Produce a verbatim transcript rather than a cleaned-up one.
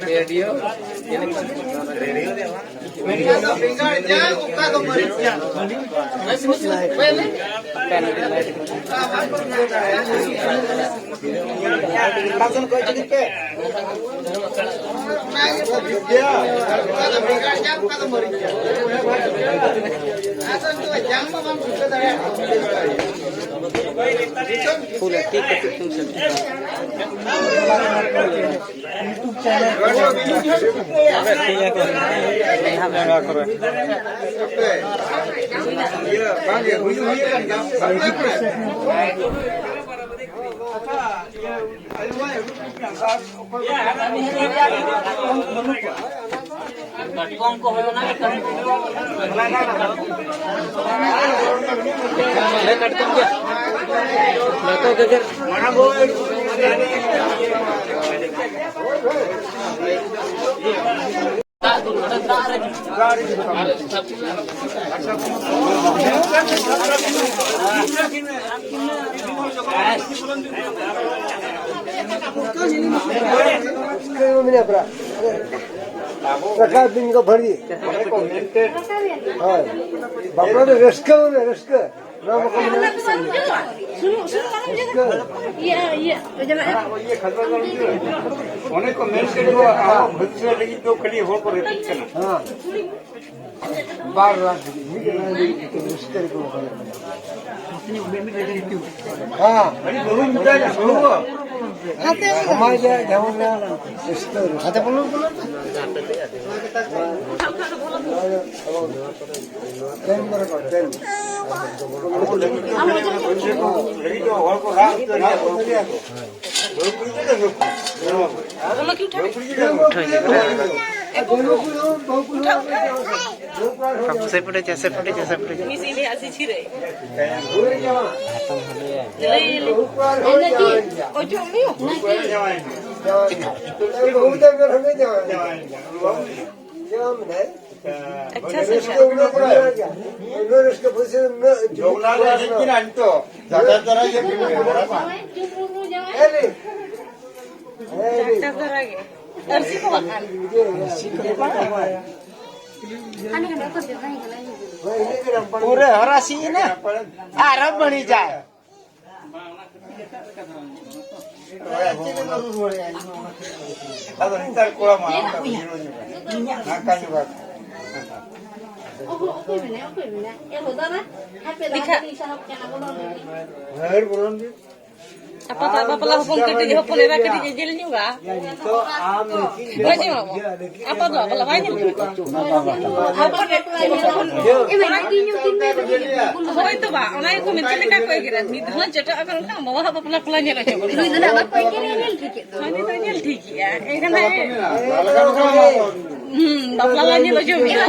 Radio. ᱯᱷᱩᱞ ᱴᱷᱤᱠ ᱠᱟᱛᱮ ᱛᱩᱢ ᱥᱮ᱾ ᱠᱟᱴᱠᱚᱢ ᱠᱚ ᱦᱩᱭᱩᱜ ᱠᱟᱱᱟ᱾ ᱠᱟᱴᱠᱚᱢ ᱜᱮ᱾ ᱵᱟᱠᱚ ᱜᱮᱜᱮᱨ᱾ ᱨᱟᱠᱟᱵ ᱫᱤᱱ ᱠᱚ ᱵᱷᱟᱹᱲᱤ᱾ ᱦᱳᱭ, ᱵᱟᱯᱞᱟ ᱫᱚ ᱨᱟᱹᱥᱠᱟᱹ ᱢᱟᱱᱮ ᱨᱟᱹᱥᱠᱟᱹ᱾ ᱱᱚᱣᱟ ᱵᱟᱠᱚ ᱢᱮᱱᱟ ᱨᱟᱹᱥᱠᱟᱹ᱾ ᱚᱱᱮ ᱠᱚ ᱢᱮᱱ ᱠᱮᱫ ᱫᱚ, ᱟᱵᱚ ᱵᱷᱟᱹᱜᱤ ᱞᱟᱹᱜᱤᱫ ᱫᱚ ᱠᱷᱟᱹᱞᱤ ᱦᱚᱲ ᱠᱚ ᱨᱮᱯᱮᱡ ᱠᱟᱱᱟ᱾ ᱦᱮᱸ᱾ ᱵᱟᱨ ᱞᱟᱠᱷ ᱨᱤᱱᱤᱡ ᱢᱤᱫ ᱞᱟᱠᱷ ᱨᱤᱱᱤᱡ ᱨᱟᱹᱥᱠᱟᱹ ᱨᱮᱠᱚ ᱵᱚᱞᱚ ᱠᱟᱱᱟ᱾ ᱦᱮᱸ᱾ ᱟᱹᱰᱤ ᱵᱟᱹᱦᱩ ᱢᱮᱛᱟᱭ ᱠᱟᱱᱟ, ᱵᱟᱹᱦᱩ᱾ ᱥᱚᱢᱟᱡᱽ ᱨᱮᱭᱟᱜ ᱡᱮᱢᱚᱱ ᱨᱟᱹᱥᱠᱟᱹ, ᱨᱟᱹᱥᱠᱟᱹ᱾ ᱛᱮᱱ ᱠᱚᱨᱮ ᱠᱚ, ᱛᱮᱱ᱾ ᱞᱟᱹᱜᱤᱫ ᱫᱚ ᱦᱚᱲ ᱠᱚ ᱨᱟᱜ ᱩᱛᱟᱹᱨ ᱜᱮᱭᱟ, ᱵᱟᱹᱦᱩ ᱠᱩᱲᱤ ᱠᱚ᱾ ᱩᱴᱷᱟᱹᱣ ᱧᱚᱜ ᱠᱟᱱᱟ᱾ ᱵᱟᱹᱵᱩ ᱥᱮ ᱯᱷᱩᱴᱮᱡᱽ, ᱥᱮ ᱯᱷᱩᱴᱮᱡᱽ, ᱥᱮ ᱯᱷᱩᱴᱮᱡᱽ᱾ ᱟᱪᱪᱷᱟ, ᱟᱪᱪᱷᱟ᱾ ᱡᱚᱜᱚᱱᱱᱟᱛᱷ ᱨᱮ ᱦᱮᱡ ᱠᱟᱱᱟ ᱱᱤᱛᱚᱜ᱾ ᱡᱟᱛᱨᱟ ᱛᱚᱨᱟ ᱤᱭᱟᱹ ᱵᱤᱱ ᱧᱮᱞ ᱵᱟᱲᱟ ᱠᱚᱣᱟ? ᱰᱟᱠᱛᱟᱨ ᱫᱷᱟᱨᱟ ᱜᱮ᱾ ᱟᱹᱨᱥᱤ ᱠᱚ ᱵᱟᱠᱷᱟᱱ᱾ ᱯᱩᱨᱟᱹ ᱦᱚᱨᱟᱥᱤ ᱮᱱᱟ᱾ ᱟᱨᱦᱚᱸ ᱵᱟᱹᱲᱤᱡᱟᱭ᱾ ᱟᱫᱚ ᱱᱮᱛᱟᱨ ᱠᱚᱲᱟ ᱢᱟ ᱚᱱᱠᱟ ᱠᱚ ᱦᱤᱨᱳ ᱧᱚᱜᱟ᱾ ᱱᱟᱠᱟ ᱧᱚᱜᱟ᱾ ᱚᱦᱚ, ᱚᱠᱚᱭ ᱢᱮᱱᱟᱭᱟ? ᱚᱠᱚᱭ ᱢᱮᱱᱟᱭᱟ? ᱮ ᱦᱳ, ᱫᱟᱫᱟ, ᱦᱟᱯᱮ, ᱫᱟᱫᱟ, ᱫᱮᱠᱷᱟ᱾ ᱠᱟᱹᱴᱤᱡ ᱥᱟᱦᱚᱵ ᱠᱟᱱᱟ, ᱵᱚᱞᱚᱱ ᱢᱮ᱾ ᱦᱮᱨ ᱵᱚᱞᱚᱱ ᱵᱤᱱ᱾ ᱟᱯᱟ ᱫᱚ ᱟᱵᱟ ᱵᱟᱯᱞᱟ ᱦᱚᱯᱚᱱ ᱠᱟᱹᱴᱤᱡ, ᱦᱚᱯᱚᱱ ᱮᱨᱟ ᱠᱟᱹᱴᱤᱡ ᱮ ᱧᱮᱞ ᱧᱚᱜᱟ᱾ ᱱᱤᱛᱚᱜ ᱟᱢ ᱱᱩᱠᱤᱱ ᱵᱟᱭ ᱧᱮᱞ ᱟᱵᱚ᱾ ᱟᱯᱟ ᱫᱚ ᱵᱟᱯᱞᱟ ᱵᱟᱭ ᱧᱮᱞ ᱠᱚᱣᱟ᱾ ᱦᱚᱯᱚᱱ ᱮ-, ᱦᱚᱯᱚᱱ ᱮ-, ᱦᱳᱭ ᱛᱚ ᱵᱟ, ᱚᱱᱟ ᱜᱮᱠᱚ ᱢᱮᱱ ᱪᱮᱫ ᱞᱮᱠᱟ ᱠᱚ ᱮᱜᱮᱨᱟ? ᱢᱤᱫ ᱫᱷᱟᱣ ᱡᱚᱴᱟᱣ ᱟᱠᱟᱱ ᱠᱷᱟᱱ ᱵᱟᱵᱟ ᱦᱟᱜ ᱵᱟᱯᱞᱟ ᱠᱚ ᱧᱮᱞ ᱦᱚᱪᱚ ᱠᱚᱣᱟ᱾ ᱱᱩᱭ ᱫᱚ ᱱᱟᱜ ᱵᱟᱠᱚ ᱮᱜᱮᱨᱮ, ᱧᱮᱞ ᱴᱷᱤᱠᱮᱫ ᱫᱚ᱾ ᱦᱳᱭ, ᱱᱩᱭ ᱫᱚ ᱧᱮᱞ ᱴᱷᱤᱠ ᱜᱮᱭᱟ᱾ ᱮᱱᱠᱷᱟᱱ ᱦᱩᱸ, ᱵᱟᱯᱞᱟ ᱞᱟᱝ ᱧᱮᱞ ᱦᱚᱪᱚ ᱢᱮᱭᱟ᱾